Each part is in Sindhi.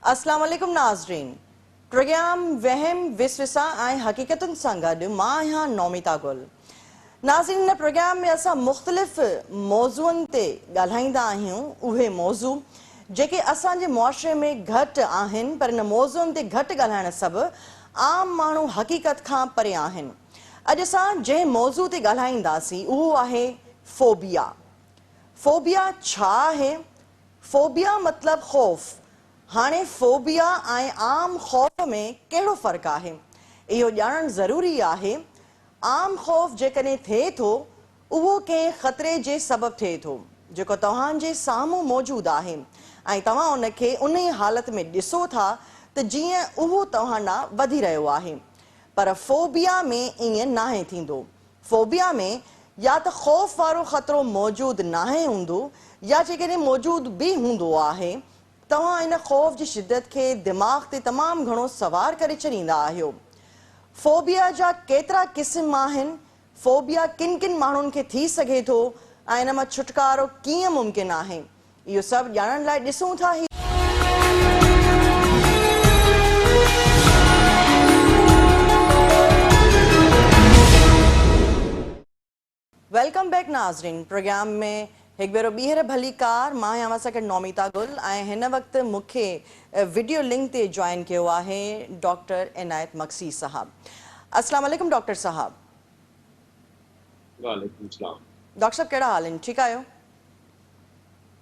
اسلام عليڪم ناظرين پروگرام وهم وسوسا ۽ حقيقتن سان گڏ مان آهيان نوميتا گل. ناظرين هن پروگرام ۾ اسان مختلف موضوعن تي ڳالهائيندا آهيون اهي موضوع جيڪي اسان جي معاشري ۾ گهٽ آهن پر ان موضوعن تي گهٽ ڳالهائڻ سبب عام ماڻهو حقيقت کان پري آهن. اڄ اسان جنهن موضوع تي ڳالهائينداسين اهو آهي فوبيا. فوبيا ڇا آهي؟ فوبيا مطلب خوف. هاڻي فوبيا ۽ عام خوف ۾ ڪهڙو فرق آهي؟ اهو ڄاڻڻ ضروري آهي. عام خوف جيڪڏهن ٿئي ٿو، اهو ڪنهن خطري جي سبب ٿئي ٿو، جيڪو توهان جي سامهون موجود آهي ۽ توهان ان کي انهي حالت ۾ ڏسو ٿا ته جيئن اهو توهان ڏانهن وڌي رهيو آهي. پر فوبيا ۾ ائين ناهي ٿيندو. فوبيا ۾ يا ته خوف وارو خطرو موجود ناهي هوندو يا جيڪڏهن موجود به هوندو آهي، توهان ان خوف جي شدت کي دماغ تي تمام گهڻو سوار ڪري ڇڏيندا آهيو. فوبيا جا ڪيترا قسم آهن؟ فوبيا ڪن ڪن ماڻهن کي ٿي سگهي ٿو ۽ ان مان ڇوٽڪارو ڪيئن ممڪن آهي؟ اهو سڀ ڄاڻڻ لاء ڏسون ٿا هي. Welcome back ناظرين پروگرام ۾ هڪ ڀيرو ٻيهر ڀليڪار مان آهيان اوهان سان گڏ نوميتا گل ۽ هن وقت مون کي وڊيو لنڪ تي جوائن ڪيو آهي ڊاڪٽر عنايت مگسي صاحب السلام عليڪم ڊاڪٽر صاحب. وعليڪم السلام. ڊاڪٽر صاحب ڪهڙا حال آهن ٺيڪ آهيو.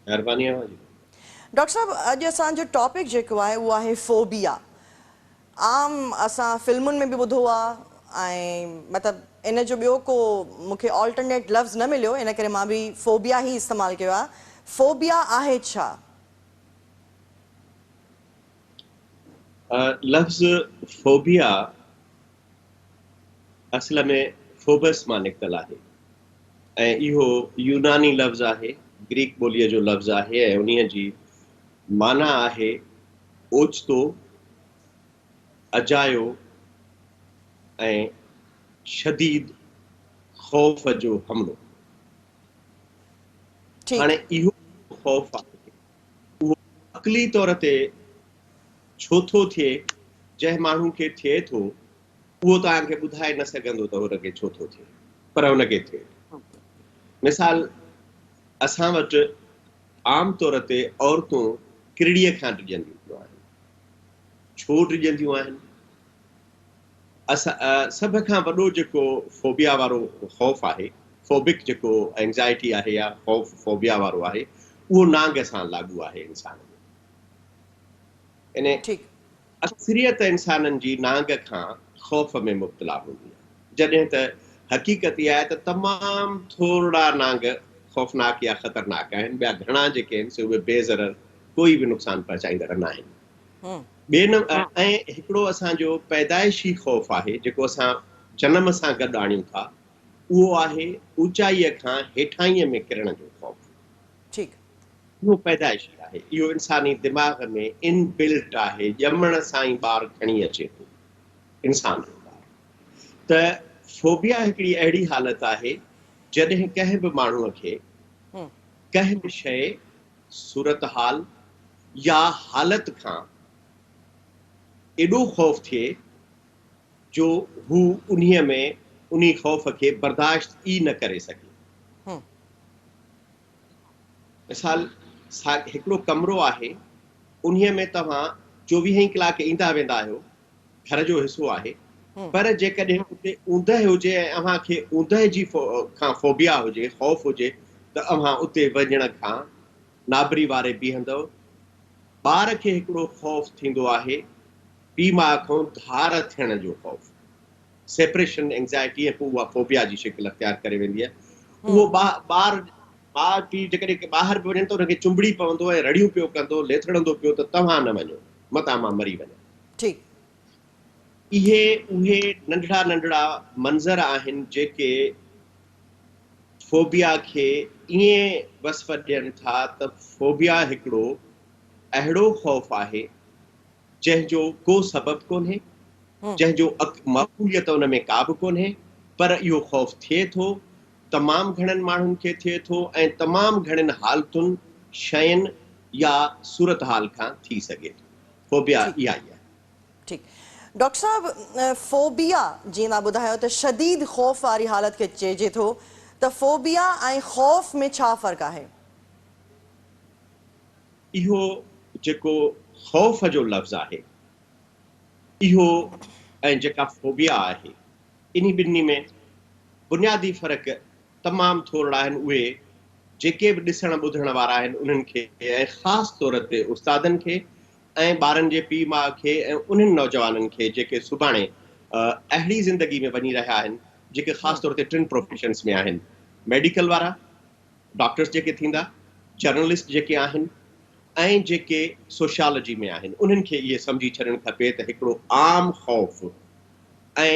مهرباني اوهان جي. ڊاڪٽر صاحب اڄ اسان جو ٽاپڪ جيڪو آهي اهو آهي فوبيا عام اسان فلمن ۾ به ٻڌو آ ۽ مطلب ان جو ٻيو ڪو مون کي آلٽرنيٽ لفظ نه مليو ان ڪري مان به فوبيا ئي استعمال ڪيو آ فوبيا آهي ڇا؟ لفظ فوبيا اصل ۾ فوبس مان نڪتل آهي ۽ اهو يوناني لفظ آهي، گريڪ ٻوليء جو لفظ آهي ۽ انهيء جي معنيٰ آهي اوچتو، اجايو ۽ شديد خوف جو حملو. هاڻي اهو جيڪو خوف آهي اهو عقلي طور تي ڇو ٿو ٿئي، جنهن ماڻهو کي ٿئي ٿو اهو توهان کي ٻڌائي نه سگهندو ته هن کي ڇو ٿو ٿئي پر هن کي ٿئي ٿو. مثال اسان وٽ عام طور تي عورتون ڪرڙيء کان ڊڄنديون آهن. ڇو ڊڄنديون آهن؟ سڀ کان وڏو جيڪو فوبيا وارو خوف آهي، فوبڪ جيڪو اينگزائٽي آهي يا خوف فوبيا وارو آهي، اهو نانگ سان لاڳو آهي انسان ۾. يعني اڪثريت انسانن جي نانگ کان خوف ۾ مبتلا هوندي آهي. جڏهن ته حقيقت اها آهي ته تمام ٿورڙا نانگ خوفناڪ يا خطرناڪ آهن، ٻيا گهڻا جيڪي آهن سي اهي بي ضرر ڪوئي به نقصان پهچائيندڙ ناهن. ٻئي ۽ هڪڙو اسان جو پيدائشي خوف آهي جيڪو اسان جنم سان گڏ آڻيون ٿا، اهو آهي اوچائيء کان هيٺائينء ۾ ڪرڻ جو خوف. اهو پيدائشي آهي. اهو انساني دماغ ۾ ان بلٽ آهي، ڄمڻ سان ئي ٻار کڻي اچي ٿو، انسان جو ٻار. ته فوبيا هڪڙي اهڙي حالت آهي جڏهن ڪنهن به ماڻهوء کي ڪنهن به شيء، صورتحال يا حالت کان ايڏو خوف ٿئي جو هو انهيء ۾ انهي خوف کي برداشت ئي نه ڪري سگهي. مثال هڪڙو ڪمرو آهي، انهيء ۾ توهان چوويهه ئي ڪلاڪ ايندا ويندا آهيو، گهر جو حصو آهي، پر جيڪڏهن اتي اوندهه هجي ۽ اوهان کي اوندهه جي کان فوبيا هجي، خوف هجي، ته اوهان اتي وڃڻ کان نابري واري بيهندؤ. ٻار کي هڪڙو خوف ٿيندو آهي، پيء ماء کان ڌار ٿيڻ جو خوف. سيپريشن اينگزائٽي ۽ پوء اها فوبيا جي شڪل اختيار ڪري ويندي آهي. اهو ٻار ماء پيء جيڪڏهن ٻاهر به وڃن ته ان کي چنبڙي پوندو ۽ رڙيون پيو ڪندو، ليٿڙندو پيو ته توهان نه وڃو، متان مان مري وڃان. اهي اهي ننڍڙا ننڍڙا منظر آهن جيڪي فوبيا کي ائين وصف ڏين ٿا ته فوبيا هڪڙو اهڙو خوف آهي جنهن جو ڪو سبب ڪونهي، جنهن جو معقوليت ان ۾ ڪا به ڪونهي، پر اهو خوف ٿئي ٿو، تمام گهڻن ماڻهن کي ٿئي ٿو ۽ تمام گهڻين حالتن، شين يا صورتحال کان ٿي سگهي ٿو. فوبيا اها ئي آهي. ٺيڪ ڊاڪٽر صاحب فوبيا جيئن توهان ٻڌايو ته شديد خوف واري حالت کي چئجي ٿو ته فوبيا ۽ خوف ۾ ڇا فرق آهي؟ اهو جيڪو خوف جو لفظ آهي اهو ۽ جيڪا فوبيا آهي انهي ٻنهي ۾ بنيادي فرق تمام ٿورڙا آهن اهي جيڪي به ڏسڻ ٻڌڻ وارا آهن انهن کي ۽ خاص طور تي استادن کي ۽ ٻارن جي پيء ماء کي ۽ انهن نوجوانن کي جيڪي سڀاڻي اهڙي زندگي ۾ وڃي رهيا آهن جيڪي خاص طور تي ٽن پروفيشنس ۾ آهن ميڊيڪل وارا ڊاڪٽرس جيڪي ٿيندا جرنلسٽ جيڪي آهن ۽ جيڪي سوشيالاجي ۾ آهن انهن کي اهي سمجهي ڇڏڻ کپي ته هڪڙو عام خوف ۽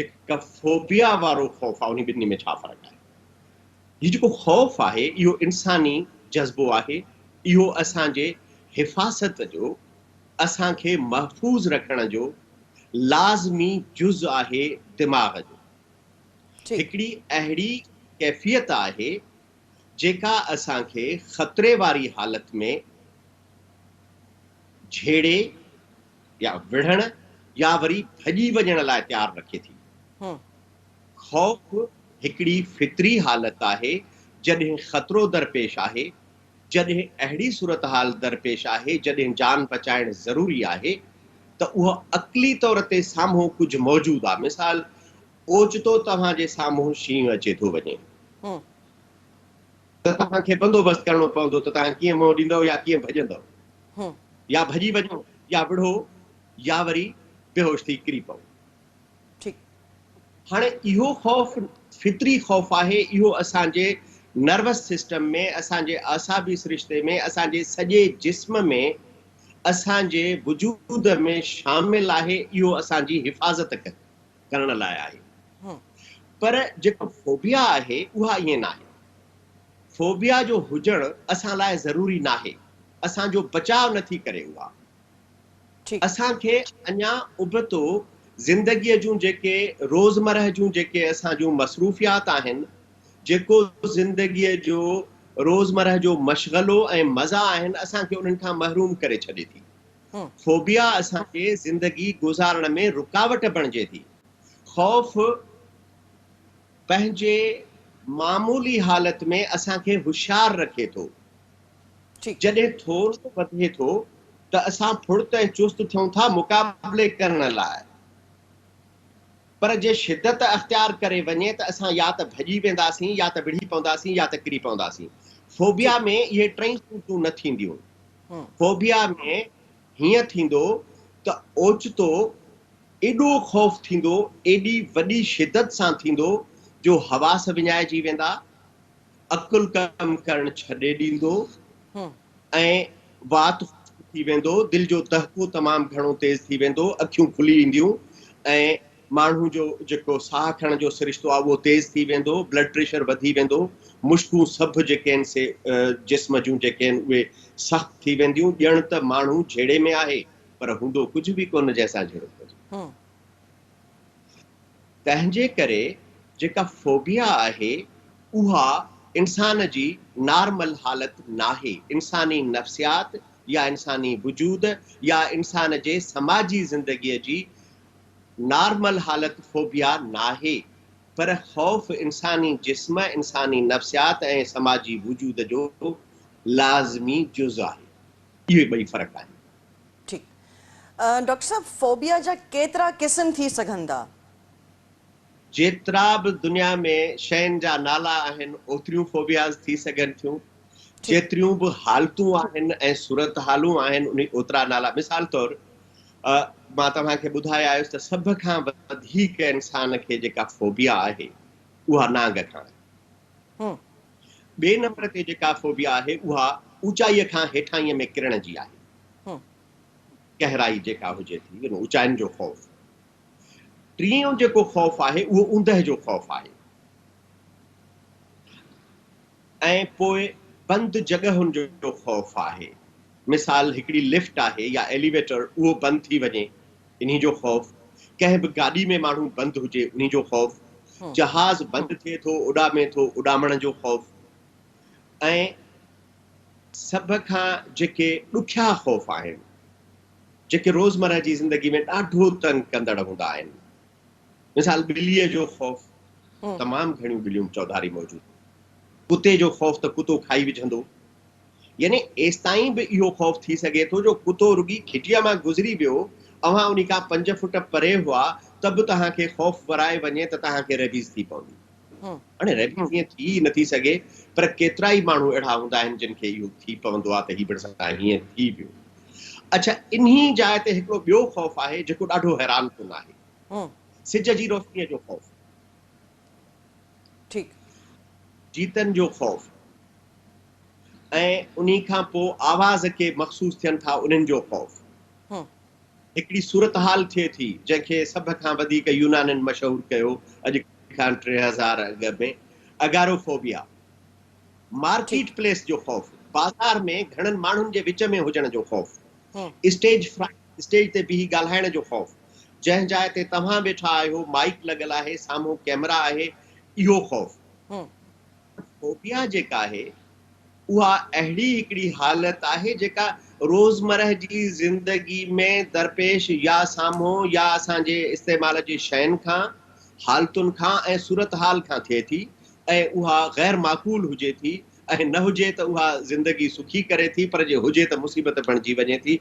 جيڪا فوبيا وارو خوف آهي انهي ٻنهي ۾ ڇا فرق آهي؟ هي جيڪو خوف آهي اهو انساني جذبو آهي، اهو اسان جي حفاظت جو، اسان کي محفوظ رکڻ جو لازمي جز آهي دماغ جو. هڪڙي اهڙي ڪيفيت آهي جيڪا اسان کي خطري واري حالت ۾ جهيڙي يا وڙهڻ يا وري ڀڄي وڃڻ لاء تيار رکي ٿي. خوف هڪڙي فطري حالت آهي، جڏهن خطرو درپيش آهي، جڏهن اهڙي صورتحال درپيش آهي جڏهن جان بچائڻ ضروري آهي ته اهو عقلي طور تي سامهون ڪجهه موجود آهي، مثال اوچتو توهان جي سامهون شينهن اچي ٿو وڃي ته توهان کي بندوبست ڪرڻو پوندو ته توهان ڪيئن منهن ڏيندؤ يا ڪيئن ڀڄندؤ. يا ڀڄي وڃو يا وڙهو يا وري بيهوش ٿي ڪري پئو. ٺيڪ. هاڻي اهو خوف فطري خوف آهي، اهو اسان جي نروس سسٽم ۾، اسان جي اعصابي سرشتي ۾، اسان جي سڄي جسم ۾، اسان جي وجود ۾ شامل آهي، اهو اسان جي حفاظت ڪرڻ لاء آهي. پر جيڪا فوبيا آهي اها ائين ناهي. فوبيا جو هجڻ اسان لاء ضروري ناهي، اسان جو بچاء نه ٿي ڪري اها. اسان کي اڃا ابتو زندگيء جون جيڪي روزمرهه جون جيڪي اسان جون مصروفيات آهن، جيڪو زندگيء جو روزمرهه جو مشغلو ۽ مزا آهن، اسان کي انهن کان محروم ڪري ڇڏي ٿي. فوبيا اسان جي زندگي گذارڻ ۾ رڪاوٽ بڻجي ٿي. خوف پنهنجي معمولي حالت ۾ اسان کي هوشيار رکي ٿو. جڏهن ٿورو وڌي ٿو ته اسان ڦڙت ۽ چست ٿيون ٿا مقابلي ڪرڻ لاء. پر جي شدت اختيار ڪري وڃي ته اسان يا ته ڀڄي وينداسين يا ته وڙهي پونداسين يا ته ڪري پونداسين. فوبيا ۾ اهي ٽئي صورتون نه ٿينديون. فوبيا ۾ هيئن ٿيندو ته اوچتو ايڏو خوف ٿيندو، ايڏي وڏي شدت سان ٿيندو جو حواس وڃائجي ويندا، عقل ڪم ڪرڻ ڇڏي ڏيندو ۽ وات خشڪ ٿي ويندو، دل جو دهڪو تمام گهڻو تيز ٿي ويندو، اکيون کلي اينديون ۽ ماڻهو جو جيڪو ساهه کڻڻ جو سرشتو آهي اهو تيز ٿي ويندو، بلڊ پريشر وڌي ويندو، مشڪون سڀ جيڪي آهن سي جسم جون جيڪي آهن اهي سخت ٿي وينديون، ڄڻ ته ماڻهو جهيڙي ۾ آهي پر هوندو ڪجهه به ڪونه جنهن سان جهيڙو ڪجي. تنهنجي ڪري جيڪا فوبيا آهي اها انسان جي نارمل حالت ناهي، انساني نفسيات يا انساني وجود يا انسان جي سماجي زندگيء جي نارمل حالت فوبيا ناهي، پر خوف انساني جسم، انساني نفسيات ۽ سماجي وجود جو لازمي جز آهي. اهي ٻئي فرق آهن. ٺيڪ. ڊاڪٽر صاحب فوبيا جا ڪيترا قسم ٿي سگهن ٿا؟ جيترا به دنيا ۾ شين جا نالا آهن اوتريون فوبياز ٿي سگهن ٿيون. جيتريون به حالتون آهن ۽ صورتحالون آهن انهي اوترا نالا. مثال طور مان توهان کي ٻڌائي آيس ته سڀ کان وڌيڪ انسان کي جيڪا فوبيا آهي اها نانگ کان آهي. ٻئي نمبر تي جيڪا فوبيا آهي اها اوچائيء کان هيٺائينء ۾ ڪرڻ جي آهي. گهرائي جيڪا هجي ٿي يعني اوچائين جو خوف. ٽيون جيڪو خوف آهي اهو اوندهه جو خوف آهي ۽ پوء بند جڳهن جو خوف آهي. مثال هڪڙي لفٽ آهي يا ايليويٽر اهو بند ٿي وڃي انهي جو خوف، ڪنهن به گاڏي ۾ ماڻهو بند هجي انهي جو خوف، جهاز بند ٿئي ٿو اڏامي ٿو اڏامڻ جو خوف ۽ سڀ کان جيڪي ڏکيا خوف آهن جيڪي روزمره جي زندگي ۾ ڏاڍو تنگ ڪندڙ هوندا آهن. مثال ٻليء جو خوف، تمام گهڻيون ٻليون چوڌاري موجود. ڪتي جو خوف ته ڪتو کائي وجهندو. يعني ايستائين به اهو خوف ٿي سگهي ٿو جو ڪتو رڳي گهٽيء مان گذري ويو، اوهان انهي کان پنج فوٽ پري هئا ته به توهان کي خوف ورائي وڃي ته توهان کي ريبيز ٿي پوندي. هاڻي ريبيز ائين ٿي ئي نٿي سگهي پر ڪيترائي ماڻهو اهڙا هوندا آهن جن کي اهو ٿي پوندو آهي ته هي ڀرسان هيئن ٿي ويو. اڇا انهي جاء تي هڪڙو ٻيو خوف آهي جيڪو ڏاڍو حيران ڪن آهي. سج جي روشنيء جو خوف. ٺيڪ. جيتن جو خوف ۽ انهي کان پوء آواز ڪي مخصوص ٿين ٿا انهن جو خوف. هڪڙي صورتحال ٿئي ٿي جنهن کي سڀ کان وڌيڪ يونانين مشهور ڪيو اڄ کان 3000 اڳ ۾ اگاروفوبيا، مارڪيٽ پليس جو خوف، بازار ۾ گهڻن ماڻهن جي وچ ۾ هجڻ جو خوف، اسٽيج فرائيٽ، اسٽيج تي بيهي ڳالهائڻ جو خوف، جنهن جاء تي توهان ويٺا آهيو مائيڪ لڳل آهي سامهون ڪئميرا آهي اهو خوف. فوبيا جيڪا آهي اها اهڙي هڪڙي حالت آهي جيڪا روزمره جي زندگي ۾ درپيش يا سامهون يا اسان جي استعمال جي شين کان، حالتن کان ۽ صورتحال کان ٿئي ٿي ۽ اها غير معقول هجي ٿي ۽ نه هجي ته اها زندگي سکي ڪري ٿي پر جي هجي ته مصيبت بڻجي وڃي ٿي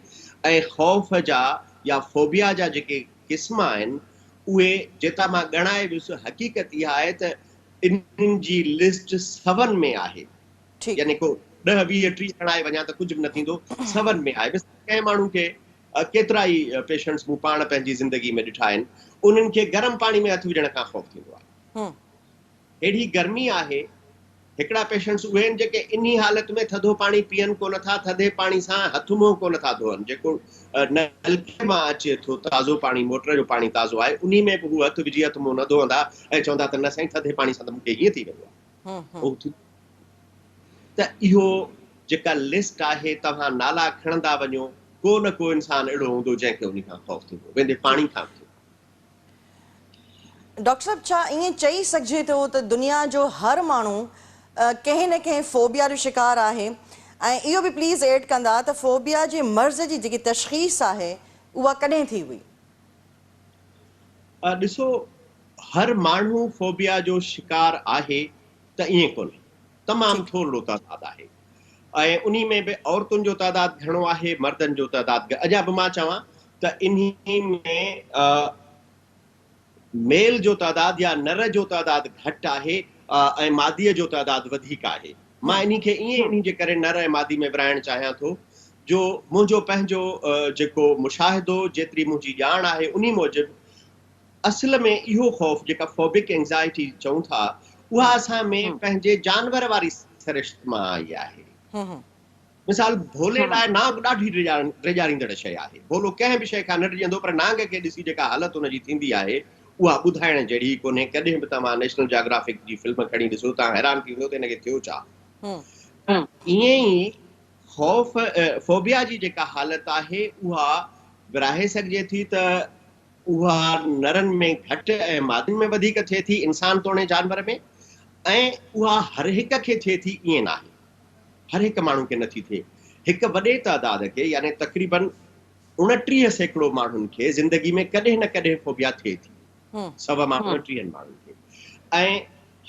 ۽ خوف جا يا فوبيا جا جيڪي قسم آهن اهي جيترا مان ڳڻائي ويس حقيقت اها آهي ته انهن جي لسٽ سون ۾ آهي يعني ڪو ڏهه ويهه 30 ڳڻائي وڃان ته ڪجهه به نه ٿيندو سون ۾ آهي. مثال ڪنهن ماڻهو کي ڪيترا ئي پيشنٽس مون پاڻ پنهنجي زندگي ۾ ڏٺا آهن انهن کي گرم پاڻي ۾ هٿ وجهڻ کان خوف ٿيندو آهي. اهڙي گرمي آهي هڪڙا پيشنٽس اهي آهن جيڪي انهي حالت ۾ ٿڌو پاڻي پيئن ڪونه ٿا، ٿڌي پاڻي سان هٿ منهن ڪونه ٿا ڌوئن، جيڪو نلڪي مان اچي ٿو تازو پاڻي، موٽر جو پاڻي تازو آهي، انهي ۾ به هو هٿ وجهي هٿ منهن نه ڌوئندا ۽ چوندا ته نه سائين ٿڌي پاڻي سان ته مون کي هيئن ٿي ويندو آهي. ته اهو جيڪا لسٽ آهي توهان نالا کڻندا وڃو، ڪو نه ڪو انسان اهڙو هوندو جنهن کي انهي کان خوف ٿيندو، ويندي پاڻي کان به ٿيندو. ڊاڪٽر صاحب ڇا ائين چئي سگهجي ٿو ته دنيا جو هر ماڻهو ڪنهن نه ڪنهن فوبيا جو شڪار آهي ۽ اهو به پليز ايڊ ڪندا ته فوبيا جي مرض جي جيڪي تشخيص آهي اها ڪڏهن ٿي هئي؟ ڏسو هر ماڻهو فوبيا جو شڪار آهي ته ائين ڪونهي تمام ٿورڙو تعداد آهي ۽ انهي ۾ به عورتن جو تعداد گهڻو آهي مردن جو تعداد اڃا به مان چوان ته انهي ۾ ميل جو تعداد يا نر جو تعداد گهٽ آهي ۽ ماديء جو تعداد وڌيڪ آهي. مان انهي کي ائين انهي جي ڪري نر ۽ مادي ۾ ورهائڻ چاهيان ٿو جو منهنجو پنهنجو جيڪو مشاهدو جيتري منهنجي ڄاڻ آهي انهي موجب اصل ۾ اهو خوف جيڪا فوبڪ اينگزائٽي چئون ٿا اها اسان ۾ پنهنجي جانور واري سرشت مان آئي آهي. مثال ڀولي لاء نانگ ڏاڍي ڊيڄاريندڙ شيء آهي. ڀولو ڪنهن به شيء کان نه ڊڄندو پر نانگ کي ڏسي جيڪا حالت هن جي ٿيندي آهي اها ٻڌائڻ جهڙي ئي ڪونهي. ڪڏهن به توهان نيشنل جاگرافڪ جي فلم کڻي ڏسو توهان حيران ٿي ويندو ته هن کي ٿيو ڇا؟ ائين ئي خوف فوبيا جي جيڪا حالت آهي اها ورهائي سگهجي ٿي ته اها نرن ۾ گهٽ ۽ مادين ۾ وڌيڪ ٿئي ٿي انسان توڻي جانور ۾ ۽ اها هر هڪ کي ٿئي ٿي ائين ناهي. هر هڪ ماڻهو کي نٿي ٿئي. هڪ وڏي تعداد کي يعني تقريباً 29% ماڻهن کي زندگي ۾ ڪڏهن نه ڪڏهن فوبيا ٿئي ٿي. سو مان 29 ماڻهن کي ۽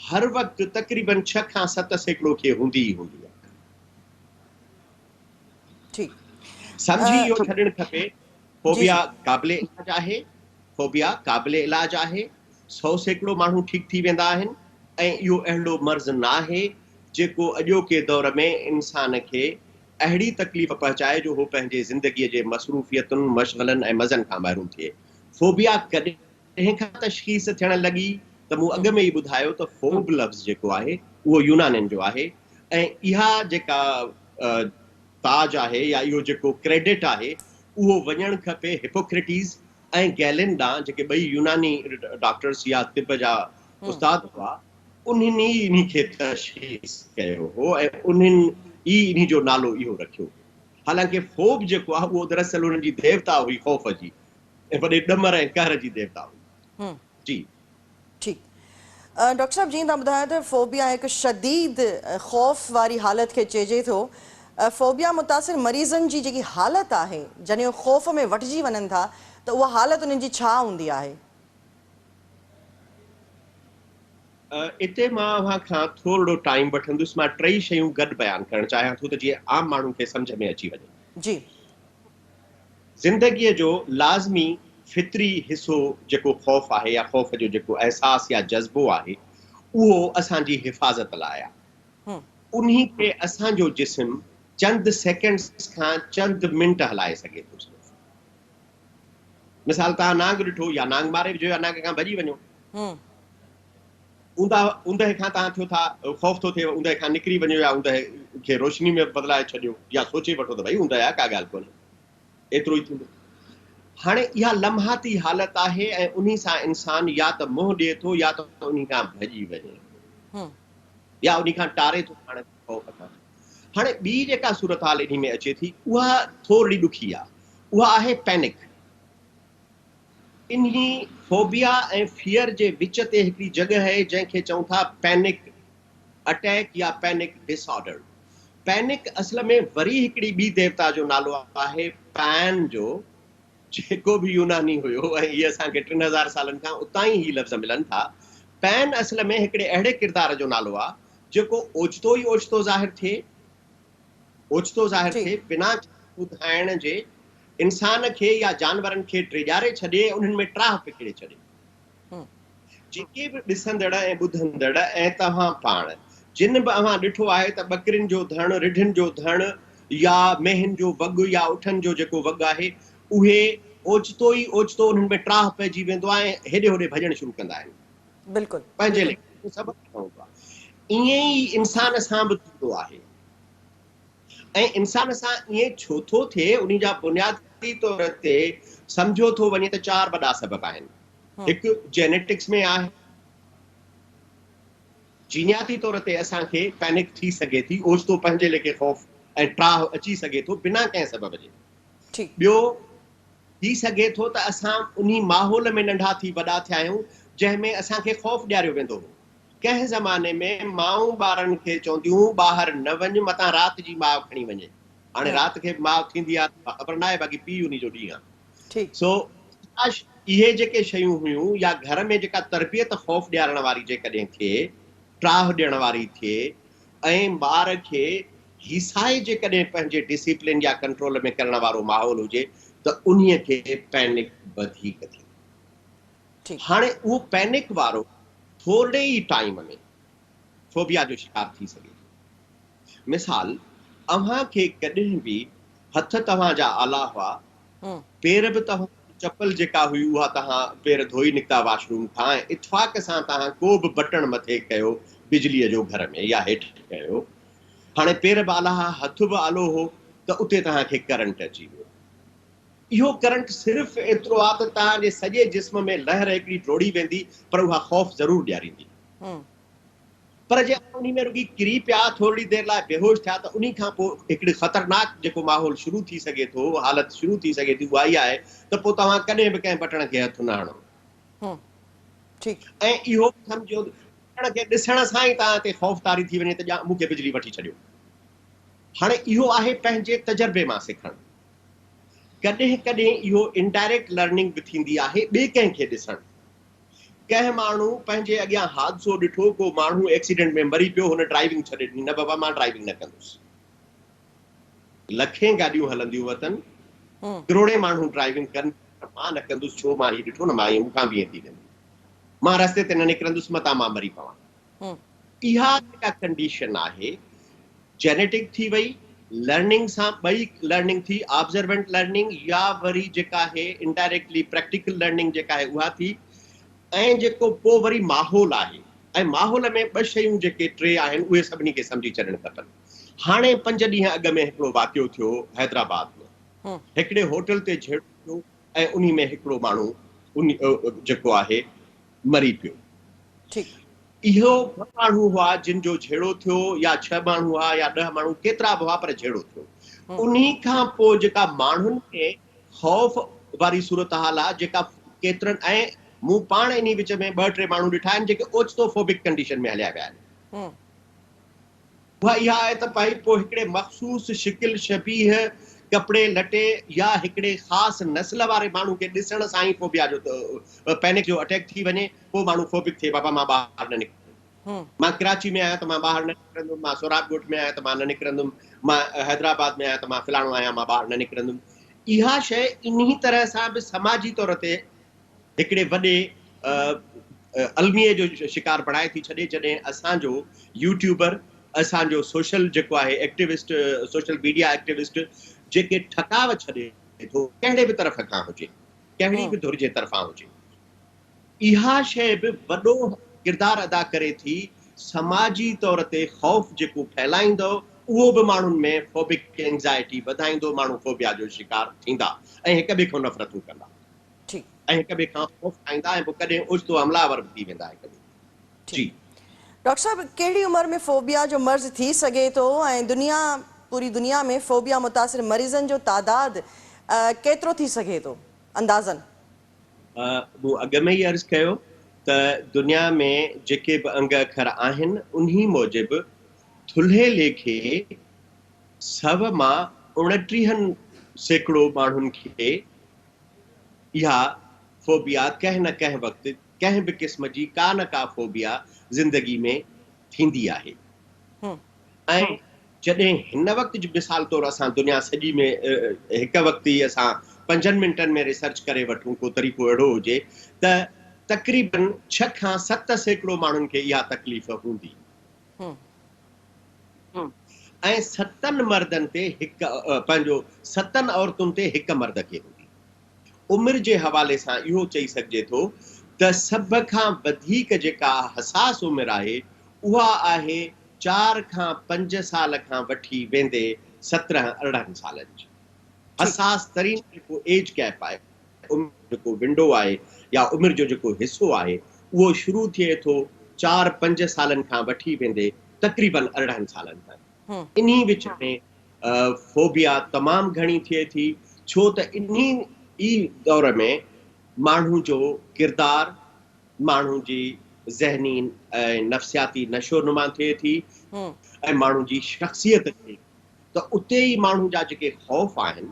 هر وقت تقريباً 6 کان 7% کي هوندي ئي هوندي آهي. ٺيڪ. سمجهي اهو ڇڏڻ کپي فوبيا قابل علاج آهي، فوبيا قابل علاج آهي، 100% ماڻهو ٺيڪ ٿي ويندا آهن ۽ اهو اهڙو مرض ناهي جيڪو اڄوڪي دور ۾ انسان کي اهڙي تڪليف پهچائي جو هو پنهنجي زندگيء جي مصروفيتن، مشغلن ۽ مزن کان محروم ٿئي. فوبيا ڪڏهن کان تشخيص ٿيڻ لڳي ته مون اڳ ۾ ئي ٻڌايو ته فوب لفظ جيڪو آهي اهو يونانين جو آهي ۽ اها جيڪا تاج آهي يا اهو جيڪو ڪريڊٽ آهي اهو وڃڻ کپي هپوڪريٽيز ۽ گيلين ڏانهن جيڪي ٻئي يوناني ڊاڪٽرس يا طب جا استاد هئا. انهن ئي انهي کي تشخيص ڪيو هو ۽ انهن ئي انهي جو نالو اهو رکيو هو. حالانڪه فوب جيڪو آهي اهو دراصل انهن جي ديوتا هئي خوف جي ۽ وڏي ڏمر ۽ قهر جي ديوتا هئي. جي. ٺيڪ. ڊاڪٽر صاحب جيئن توهان ٻڌايو ته فوبيا هڪ شديد خوف واري حالت کي چئجي ٿو. فوبيا متاثر مريضن جي جيڪي حالت آهي، جڏهن هو خوف ۾ وٺجي وڃن ٿا ته اها حالت انهن جي ڇا هوندي آهي؟ اتي مان اوهان کان ٿورڙو ٽائيم وٺندس، مان ٽئي شيون گڏ بيان ڪرڻ چاهيان ٿو ته جيئن عام ماڻهو کي سمجهه ۾ اچي وڃي. جي. زندگيء جو لازمي فطري حصو جيڪو خوف آهي يا خوف جو جيڪو احساس يا جذبو آهي، اهو اسان جي حفاظت لاء آهي. انهي کي اسان جو جسم چند سيڪنڊز کان چند منٽ هلائي سگهي ٿو صرف. مثال توهان نانگ ڏٺو يا نانگ ماري وجهو يا نانگ کان ڀڄي وڃو. اونداهه اوندهه کان توهان ٿيو ٿا خوف ٿو ٿئي اوندهه کان نڪري وڃو يا اوندهه کي روشني ۾ بدلائي ڇڏيو يا سوچي وٺو ته ڀئي اوندهه آهي ڪا ڳالهه ڪونهي ايترو ئي ٿيندو. هاڻي اها لمحاتي حالت آهي ۽ انهي سان انسان يا ته منهن ڏئي ٿو يا ته انهي کان ڀڄي وڃي ٿو يا انهي کان ٽاري ٿو پاڻ کي خوف کان. هاڻي ٻي جيڪا صورتحال انهي ۾ اچي ٿي اها ٿورڙي ڏکي آهي اها آهي پينڪ. انهي فوبيا ۽ فيئر جي وچ تي هڪڙي جڳهه آهي جنهن کي چئون ٿا پينڪ اٽيڪ يا پينڪ ڊس آرڊر. پينڪ اصل ۾ وري هڪڙي ٻي ديوتا جو نالو آهي پين جو جيڪو به يوناني هيو ۽ هي اسان کي 3000 سالن کان اتان ئي هي لفظ ملن ٿا. پين اصل ۾ هڪڙي اهڙي ڪردار جو نالو آهي جيڪو اوچتو ئي اوچتو ظاهر ٿئي اوچتو ظاهر ٿئي، بنا ڪنهن ٻڌائڻ جي انسان کي يا جانورن کي ڊيڄاري ڇڏي ۽ انهن ۾ ٽاهه پکيڙي ڇڏي. جيڪي به ڏسندڙ ۽ ٻڌندڙ ۽ توهان پاڻ، جن به اوهان ڏٺو آهي ته ٻڪرين جو ڌڻ، رڍن جو ڌڻ يا مينهن جو وڳ يا اٺن جو جيڪو وڳ آهي، اهي اوچتو ئي اوچتو انهن ۾ ٽاهه پئجي ويندو آهي ۽ هيڏي هوڏي ڀڄڻ شروع ڪندا آهن. پنهنجي ليکي ڪو سبب نه هوندو آهي. ائين ئي انسان سان به ٿيندو آهي ۽ انسان سان ائين ڇو ٿو ٿئي انهي جا بنيادي طور تي سمجهيو ٿو وڃي ته چار وڏا سبب آهن. هڪ جينيٽڪس ۾ آهي. جينياتي طور تي اسان کي پينڪ ٿي سگهي ٿي، اوچتو پنهنجي ليکي خوف ۽ ٽاهه اچي سگهي ٿو بنا ڪنهن سبب جي. ٻيو ٿي سگهي ٿو ته اسان انهي ماحول ۾ ننڍا ٿي وڏا ٿيا آهيون جنهن ۾ اسان کي خوف ڏياريو ويندو هو. ڪنهن زماني ۾ مائون ٻارن کي چونديون هيون ٻاهر نه وڃ متان رات جي ماء کڻي وڃي. هاڻي رات کي به ماء ٿيندي آهي ته اها خبر ناهي باقي پيء انهي جو ڏينهن آهي. سو ڪاش اهي جيڪي شيون هيون يا گهر ۾ جيڪا تربيت خوف ڏيارڻ واري جيڪڏهن ٿئي، ٽاهه ڏيڻ واري ٿئي ۽ ٻار کي هيسائي جيڪڏهن پنهنجي ڊسيپلين يا ڪنٽرول ۾ ڪرڻ وارو ماحول هجي ته انهيء کي پينڪ وڌيڪ ٿيندو. هاڻي اهو پينڪ وارو ٿورڙي ئي ٽائيم ۾ فوبيا جو شڪار ٿي سگهي ٿو. مثال اوهان کي ڪڏهن به هٿ توهان جا آلا هئا، پير به توهان جي چپل جيڪا هئي اها توهان پير ڌوئي نڪتا واش روم کان ۽ اتفاق سان توهان ڪو به بٽڻ مٿي ڪيو بجليء جو گهر ۾ يا هيٺ ڪيو هاڻي پير به آلا ها هٿ به آلو هو ته اتي توهان کي ڪرنٽ اچي ويو. اهو ڪرنٽ صرف ايترو آ ته توهان جي سڄي جسم ۾ لهر هڪڙي ڊوڙي ويندي پر اها خوف ضرور ڏياريندي. پر جي اوهان انهي ۾ رڳي ڪري پيا، ٿورڙي دير لاء بيهوش ٿيا ته انهي کان پوء هڪڙي خطرناڪ جيڪو ماحول شروع ٿي سگهي ٿو، حالت شروع ٿي سگهي ٿي اها اها آهي ته پوء توهان ڪڏهن به ڪنهن بٽڻ کي هٿ نه هڻو. ۽ اهو به سمجهو ته بٽڻ کي ڏسڻ سان ئي توهان تي خوف طاري ٿي وڃي ته ڄا مون کي بجلي وٺي ڇڏيو. هاڻي اهو آهي پنهنجي تجربي مان سکڻ. ڪڏهن ڪڏهن اهو انڊائريڪٽ لرننگ به ٿيندي آهي ٻئي ڪنهن کي ڏسڻ. ڪنهن ماڻهو پنهنجي اڳيان حادثو ڏٺو، ڪو ماڻهو ايڪسيڊنٽ ۾ مري پيو، هن ڊرائيونگ ڇڏي ڏني، نه بابا مان ڊرائيونگ نه ڪندس. لکين گاڏيون هلنديون وتن، ڪروڙين ماڻهو ڊرائيونگ ڪن پر مان نه ڪندس، ڇو مان هي ڏٺو نه مان مون کان به ائين ٿي ويندو. مان رستي تي نه نڪرندس متان مان مري پوان. اها جيڪا ڪنڊيشن آهي جينيٽڪ ٿي وئي، لرننگ سان ٻئي لرننگ ٿي، آبزروينٽ لرننگ يا وري جيڪا آهي انڊائريڪٽلي پريڪٽيڪل لرننگ جيڪا آهي اها ٿي ۽ جيڪو پوء وري ماحول آهي ۽ ماحول ۾ ٻه شيون جيڪي ٽي آهن اهي سڀني کي سمجهي ڇڏڻ کپن. هاڻي پنج ڏينهن اڳ ۾ هڪڙو واقعو ٿيو حيدرآباد ۾ هڪڙي هوٽل تي جهيڙو ٿيو ۽ انهي ۾ هڪڙو ماڻهو جيڪو آهي مري پيو. اهو ٻه ماڻهو هئا جن جو جهيڙو ٿيو يا ڇهه ماڻهو هئا يا ڏهه ماڻهو ڪيترا به هئا پر جهيڙو ٿيو. انهي کان پوء جيڪا ماڻهن ۾ خوف واري صورتحال آ جيڪا ڪيترن ۽ مون پاڻ انهي وچ ۾ ٻه ٽي ماڻهو ڏٺا آهن جيڪي اوچتو فوبڪ ڪنڊيشن ۾ هليا ويا آهن. اها اها آهي ته ڀائي پوء هڪڙي مخصوص شڪل شبيهه، ڪپڙي لٽي يا هڪڙي خاص نسل واري ماڻهو کي ڏسڻ سان ئي فوبيا جو پينڪ جو اٽيڪ ٿي وڃي، پوء ماڻهو فوبڪ ٿئي بابا مان ٻاهر نه نڪرندم. مان ڪراچي ۾ آهيان ته مان ٻاهر نه نڪرندم، مان سهراب ڳوٺ ۾ آهيان ته مان نه نڪرندم، مان حيدرآباد ۾ آهيان ته مان فلاڻو آهيان مان ٻاهر نه نڪرندم. اها شيء انهي طرح سان به سماجي طور تي هڪڙي وڏي الميي جو شڪار بڻائي ٿي ڇڏي جڏهن اسان جو يوٽيوبر اسان جو سوشل جيڪو آهي ايڪٽيوسٽ سوشل ميڊيا ايڪٽيوسٽ جيڪي ٺڪاء ڇڏي ٿو ڪهڙي به طرف کان هجي ڪهڙي به ڌر جي طرفان هجي اها شيء به وڏو ڪردار ادا ڪري ٿي سماجي طور تي خوف جيڪو ڦهلائيندو اهو به ماڻهن ۾ فوبڪ اينگزائٽي وڌائيندو ماڻهو فوبيا جو شڪار ٿيندا ۽ هڪ ٻئي کان نفرتون ڪندا. ٺيڪ. ۽ هڪ ٻئي کان خوف کائيندا ۽ پوء ڪڏهن اوچتو حمله آور به ٿي ويندا هڪ ٻئي تي. جي. ڊاڪٽر صاحب ڪهڙي عمر ۾ فوبيا جو مرض ٿي سگهي ٿو ۽ دنيا پوري دنيا ۾ فوبيا متاثر مريضن جو تعداد ڪيترو ٿي سگهي ٿو اندازن؟ مون اڳ ۾ ئي عرض ڪيو ته دنيا ۾ جيڪي به انگ اکر آهن انهي موجب ٿلهي ليکي سو مان 29% ماڻهن کي اها فوبيا ڪنهن نه ڪنهن وقت ڪنهن به قسم جي ڪا نه ڪا فوبيا زندگي ۾ ٿيندي آهي ۽ جڏهن هن وقت جي مثال طور اسان دنيا سڄي ۾ هڪ وقت ئي اسان پنجن منٽن ۾ ريسرچ ڪري وٺون ڪو طريقو اهڙو هجي ته تقريبن 6 کان 7% ماڻهن کي اها تڪليف هوندي ۽ ستن مردن تي هڪ پنهنجو ستن عورتن تي هڪ مرد کي هوندي. عمر جي حوالي سان اهو چئي سگهجي ٿو ته سڀ کان وڌيڪ جيڪا حساس عمر آهي اها آهي 4 کان 5 سال کان وٺي ويندي 17 18 سالن جي. حساس ترين جيڪو ايج گيپ آهي. عمر جو جيڪو ونڊو آهي يا عمر جو جيڪو حصو آهي اهو شروع ٿئي ٿو 4 5 سالن کان وٺي ويندي تقريبن 18 سالن تائين. انهي وچ ۾ فوبيا تمام گهڻي ٿئي ٿي ڇو ته انهي ئي دور ۾ ماڻهو جو ڪردار، ماڻهو جي ذهني ۽ نفسياتي نشو نما ٿئي ٿي ۽ ماڻهو جي شخصيت ٿئي ٿي. ته اتي ئي ماڻهو جا جيڪي خوف آهن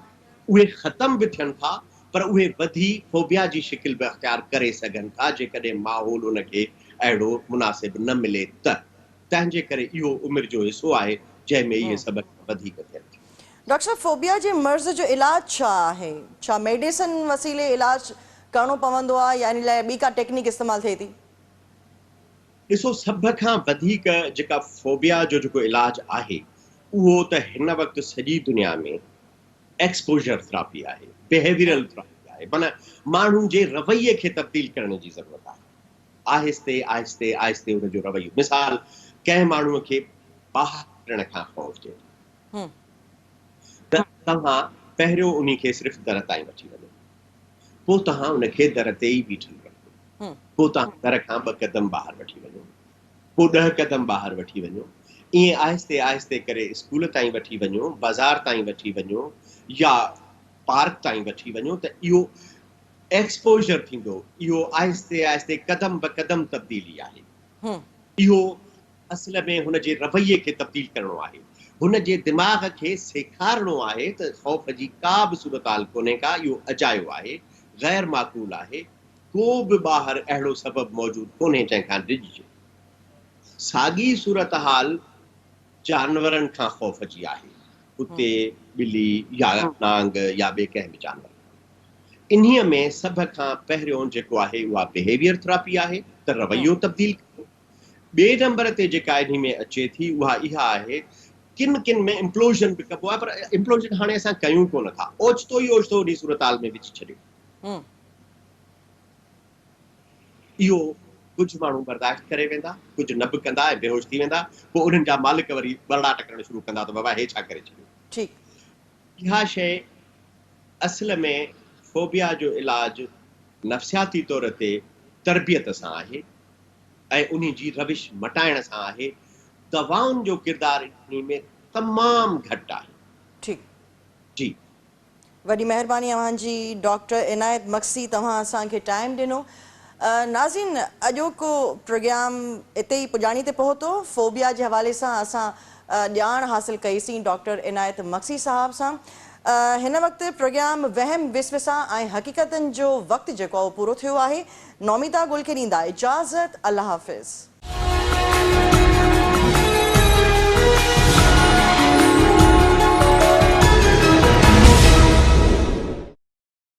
اهي ختم به ٿين ٿا پر اهي وڌي فوبيا جي شڪل به اختيار ڪري سگهن ٿا جيڪڏهن ماحول ان کي اهڙو مناسب نه ملي ته. تنهن جي ڪري اهو عمر جو حصو آهي جنهن ۾ اهي سڀ کان وڌيڪ ٿين ٿيون. ڊاڪٽر صاحب فوبيا جي مرض جو علاج ڇا آهي؟ ڇا ميڊيسن وسيلي علاج ڪرڻو پوندو آهي يا ان لاء ٻي ڪا ٽيڪنيڪ استعمال ٿئي ٿي؟ ڏسو سڀ کان وڌيڪ جيڪا فوبيا جو جيڪو علاج آهي اهو ته هن وقت سڄي دنيا ۾ ايڪسپوجر ٿراپي آهي، بيهيويرل ٿراپي آهي معنيٰ ماڻهو جي رويي کي تبديل ڪرڻ جي ضرورت آهي آهستي آهستي آهستي ان جو رويو مثال ڪنهن ماڻهو کي ٻاهر نڪرڻ کان خوف ٿئي ٿو ته توهان پهريون انهي کي صرف در تائين وٺي وڃو پوء توهان ان کي در تي ئي بيٺل رکو. پوء توهان در کان ٻه قدم ٻاهر وٺي وڃو. پوء 10 قدم ٻاهر وٺي وڃو. ائين آهستي آهستي ڪري اسڪول تائين وٺي وڃو، بازار تائين وٺي وڃو يا پارڪ تائين وٺي وڃو ته اهو ايڪسپوزر ٿيندو. اهو آهستي آهستي قدم به قدم تبديلي آهي. اهو اصل ۾ هن جي رويي کي تبديل ڪرڻو آهي. هن جي دماغ کي سيکارڻو آهي ته خوف جي ڪا به صورتحال ڪونهي ڪا، اهو اجايو آهي، غير معقول آهي، ڪو به ٻاهر اهڙو سبب موجود ڪونهي جنهن کان ڊڄجي. ساڳي صورتحال جانورن کان خوف جي آهي، ڪتي، ٻلي يا نانگ يا ٻئي ڪنهن به جانور کان. انهيء ۾ سڀ کان پهريون جيڪو آهي اها بهيويئر ٿراپي آهي ته رويو تبديل ڪريو. ٻئي نمبر تي جيڪا انهي ۾ اچي ٿي اها اها آهي ڪن ڪن ۾ امپلوزن به ڪبو آهي پر امپلوزن هاڻي اسان ڪيون ڪونه ٿا اوچتو ئي اوچتو انهي صورتحال ۾ وجهي ڇڏيو. اهو ڪجهه ماڻهو برداشت ڪري ويندا ڪجهه نه به ڪندا ۽ بيهوش ٿي ويندا پوء انهن جا مالڪ وري ٻرڙاٽ ڪرڻ شروع ڪندا ته بابا هي ڇا ڪري ڇڏيو. ٺيڪ. اها شيء اصل ۾ فوبيا جو علاج نفسياتي طور تي تربيت سان آهي. ۽ انهي جي روش مٽائڻ سان آهي، دوائن جو ڪردار انهي ۾ تمام گهٽ آهي. ٺيڪ. جي. وڏي مهرباني اوهان جي ڊاڪٽر عنايت مگسي توهان اسان کي ٽائيم ڏنو. ناظرين اڄوڪو پروگرام اتي ئي پڄاڻي تي پهتو. فوبيا جي حوالي سان اسان ڄاڻ حاصل ڪئي سين ڊاڪٽر عنايت مگسي صاحب سان. هن وقت پروگرام وهم وسوسا ۽ حقيقتن جو وقت جيڪو آهي اهو پورو ٿيو آهي. نوميتا گل کي ڏيندا اجازت. الله حافظ.